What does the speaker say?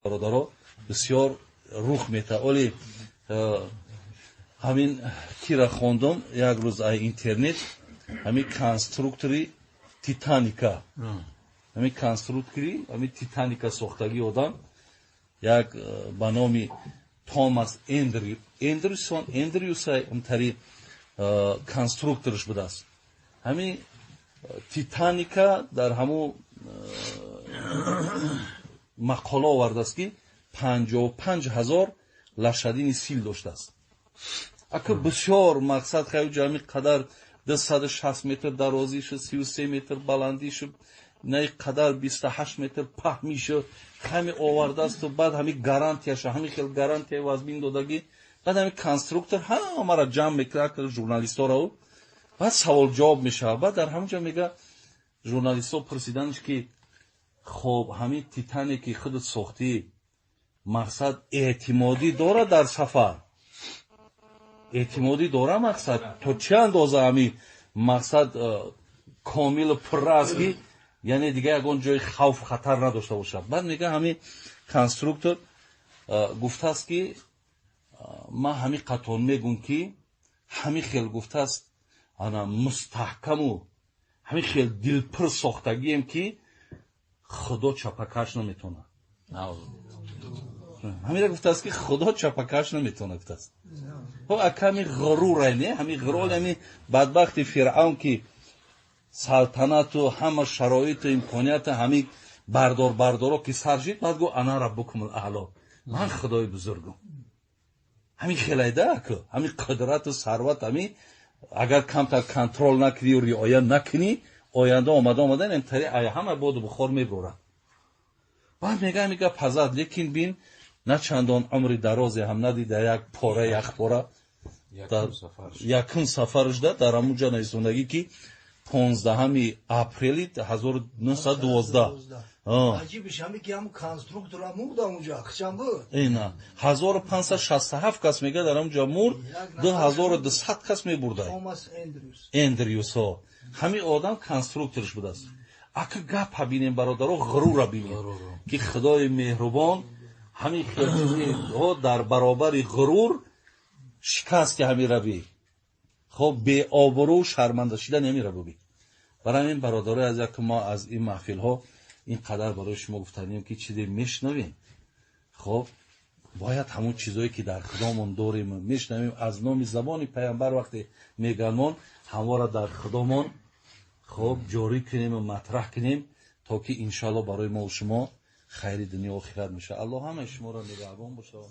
Бародаро, бисёр рух мета. Оли ҳамин кира хондум як рӯз ай интернет, ҳамин конструктори Титаника, ҳамин конструктори ҳамин Титаника сохтагии одам як ба номи Томас Эндрюсон, Эндрюсай ҳамтари конструкторш будааст. Ҳамин Титаника дар ҳамун мақола овардааст, ки 55 000 лошадиный сил доштааст. Ака, бисёр мақсад хаю ҷами қадар 260 метр дарозишу, 33 метр баландишу, наи қадар 28 метр паҳмишу ҳами овардаасту. Баъд ҳами гарантияша, ҳами хел гарантия вазмин додагӣ. Баъд ҳами конструктор ҳамаро ҷамъ мекунад, журналистҳоро, баъд савол ҷавоб мешавад. Баъд дар ҳамон ҷо мега, журналистҳо пурсиданш, ки хоб, ҳамин Титаники худат сохтӣ, мақсад, эътимодӣ дорад дар сафар, эътимодӣ дора, мақсад, то чӣ андоза ҳами мақсад комилу пурра аст, ки яъне дигар ягон ҷои хавф, хатар надошта бошад? Баъд мега, ҳамин конструктор гуфтааст, ки ман ҳамин қатор мегӯм, ки ҳамин хел гуфтааст, ана мустаҳкаму ҳамин хел дилпур сохтагием, ки Худо чапакаш наметавонад. Ҳамира гуфтааст, ки Худо чапакаш наметавонад, гуфтааст. Хоб, ака, ҳами ғурурай, не, ҳами ғурур, ҳами бадбахти Фиръавн, ки салтанату ҳама шароиту имконияту ҳами бардор бардоро ки сар шид, баъд гуфт: «Ана раббукумул аъло, ман худои бузургум». Ҳамин хелайда, аку, ҳамин қудрату сарват, ҳами агар камтар контрол накунию риоя накунӣ, оянда омада омада тари ҳама боду бухор мебурад. Баъд мега, ҳами гап ҳазад, лекин бин, на чандон умри дарозе ҳам надида, як пора, як пора якум сафарш да дар ҳамун ҷа нависондагӣ, ки 15 апрели 1912. Аҷибиш ҳами, ки ҳамун конструктора мурд ҳамунҷа, хичам буд. Ина 1567 кас, мега, дар ҳамун ҷа мурд, 2200 кас мебурда. Томас Эндрюс. Эндрюсҳо, ҳамин одам конструкторш будааст. Ака, гапа бинем, бародаро, ғурура бинем, ки Худои меҳрубон ҳамин хел чизҳо дар баробари ғурур шикасти ҳамира би, хоб, беобрӯ, шарманда шидани ҳамира буби. Барои ҳамин, бародарои аз як, мо аз ин маҳфилҳо ин қадар барои шумо гуфтанем, ки чизе мешунавем, хоб, бояд ҳамон чизое, ки дар худомон дорем, мешунавем аз номи забони паямбар, вақте меганмон, ҳамвора дар худомон, хоб, ҷорӣ кунему матраҳ кунем, то ки иншоалло барои мову шумо хайри дунё охират мешавад. Аллоҳ ҳамаи шуморо нигаҳбон бошад.